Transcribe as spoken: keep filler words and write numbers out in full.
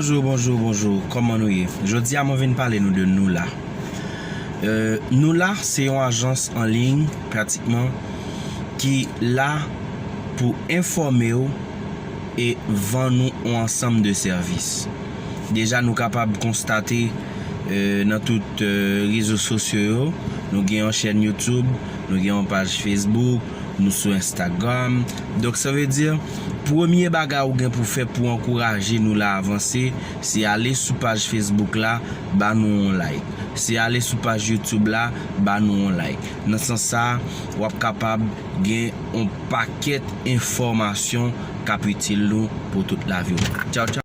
Bonjou, bonjou, bonjou. Kòman nou ye? Jodi a mwen vin pale nou de Noula. Euh, Noula se yon ajans an liy pratikman ki la pou enfòme w e vann ou yon ansanm de sèvis. Deja nou kapab konstate euh, nan tout euh, rezo sosyo yo, nou gen yon chèn YouTube, nou gen yon paj Facebook, nou sou Instagram. Donk sa vle di, premye bagay ou gen pou fè pou ankouraje Noula avanse, se ale sou paj Facebook la, ba nou yon like. Se ale sou paj YouTube la, ba nou yon like. Nan sans sa, w ap kapab gen yon pakèt enfòmasyon k ap itil nou pou tout lavi w. Tchaw, tchaw.